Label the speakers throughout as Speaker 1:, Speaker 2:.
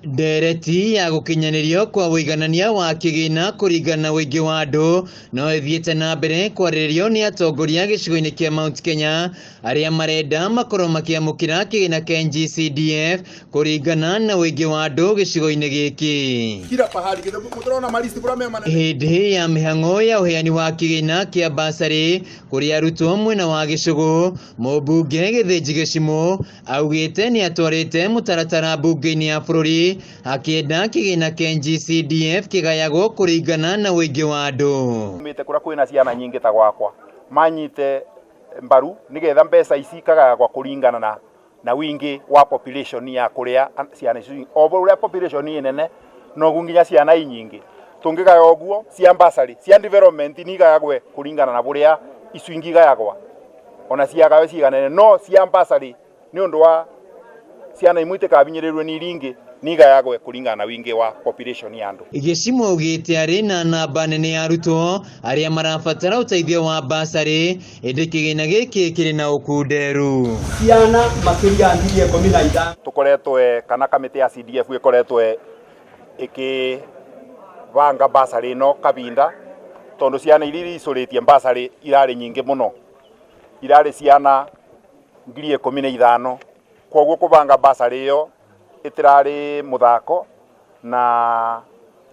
Speaker 1: Ndereti ya gũkinyanĩrio kwa ũiganania wa kĩgĩna kũringana na ũingĩ wa andũ no ĩthiĩte na mbere kwarĩrĩrio nĩ atongoria gĩcigo-inĩ kĩa Mount Kenya arĩa marenda makorwo makĩamũkĩra kĩgĩna kĩa NGCDF kũringana na ũingĩ wa andũ gĩcigo-inĩ gĩkĩ.
Speaker 2: Kila pahali mũtũrona malisti kũrĩa me manene.
Speaker 1: Hĩndĩ ya mĩhang'o ya ũheani wa kĩgĩna kĩa basarĩ kũrĩ arutwo mwena wa Gĩcũgũ, mũmbunge Gĩthĩnji Gĩcimũ augĩte nĩ atwarĩte mũtaratara mbunge-inĩ ya bũrũri akĩenda kĩgĩna kĩa NGCDF kĩgayagwo kũringana na ũingĩ wa andũ.
Speaker 2: Mĩte kũrĩa kwĩna ciana nyingĩ ta gwakwa manyite mbaru nigetha mbeca ici ikagayagwa kũringana na wingi wa population ya kuria ciana ici. O ũrĩa population ĩ nene, noguo nginya ciana i nyingĩ. Tũngĩgaya ũguo, cia bursary, cia development ni igayagwe kũringana na bũrĩa icio ingĩ igayagwa, ona ciagayo ciganene. No cia bursary, nĩ ũndũ wa ciana imwe itikabinyĩrĩrwe nĩ iria ingĩ, ni igayagwe kũringana na wingi wa population ya andũ.
Speaker 1: Gĩcimũ augĩte arĩ na namba nene ya arutwo arĩa marabatara ũteithio wa basarĩ, ĩndĩ kĩgĩna gĩkĩ kĩrĩ na ũkunderu.
Speaker 3: Ciana makĩria ya 15,000.
Speaker 2: Tũkoretwo kana kamĩtĩ ya CDF ĩkoretwo ĩkĩbanga basarĩ ĩno kabinda, tondũ ciana iria icũrĩtie basarĩ irarĩ nyingĩ mũno, irarĩ ciana 15,000. Koguo kũbanga basarĩ ĩyo ĩtirarĩ mũthako, na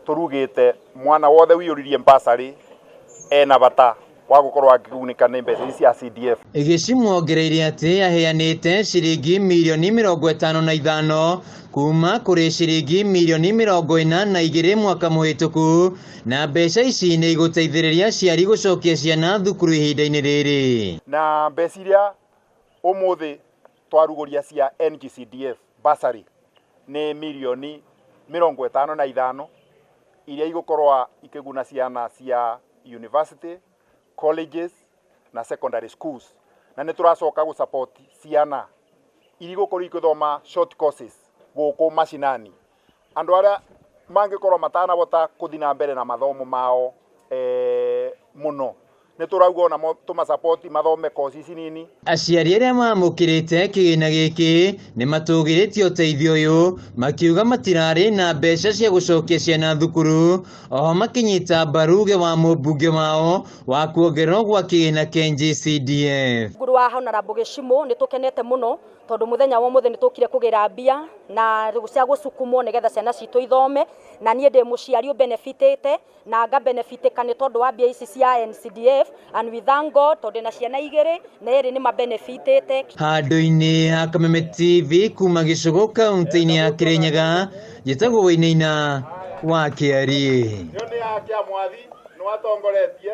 Speaker 2: tũrugĩte mwana wothe wiyũririe basarĩ ena bata wa gũkorwo akĩgunĩka nĩ mbeca ici cia CDF.
Speaker 1: Gĩcimũ ongereire atĩ aheanĩte ciringi mirioni 55 kuma kũrĩ ciringi mirioni 42 mwaka mũhĩtũku, na mbeca ici nĩ igũteithĩrĩria aciari gũcokia ciana thukuru ihinda-inĩ rĩrĩ.
Speaker 2: Na mbeca iria ũmũthĩ twarugũria cia NGCDF bursary nĩ mirioni 55 iria igũkorwo ikĩguna ciana cia university, colleges na secondary schools. Na nĩ tũracoka gũ support ciana iria igũkorwo igĩthoma short courses gũkũ macinani, andũ arĩa mangĩkorwo matanabota kũthi na mbere na mathomo mao mũno, nĩ tũrauga onamo tũmasupport mathome koci ici nini.
Speaker 1: Aciari arĩa mamũkĩrĩte kĩgĩna gĩkĩ nĩ matũgĩrĩtie ũteithio ũyũ, makiuga matirarĩ na mbeca cia gũcokia ciana thukuru, oho makĩnyita mbaru uge wa mũmbunge wao wa kuongererwo gwa kĩgĩna kĩa NGCDF.
Speaker 4: Nguru wa Honorable Gĩcimũ, nĩ tũkenete mũno tondũ mũthenya wa ũmũthĩ nĩ tũkire kũgĩra mbia na cia gũcukumwo nĩgetha ciana citũ ithome. Na niĩ ndĩ mũciari ũbenefitĩte na nga benefitĩka nĩ tondũ wa mbia ici cia NCDF, and we thank God tondũ na ciana igĩrĩ na erĩ nĩ mabenefitĩte.
Speaker 1: Handũ-inĩ ha Kameme TV kuma Gĩcũgũ, kaunti-inĩ ya Kĩrĩnyaga, njĩtagwo Wainaina wa Kĩariĩ.
Speaker 2: Nĩ ya kĩa mwathi nĩ watongoretie.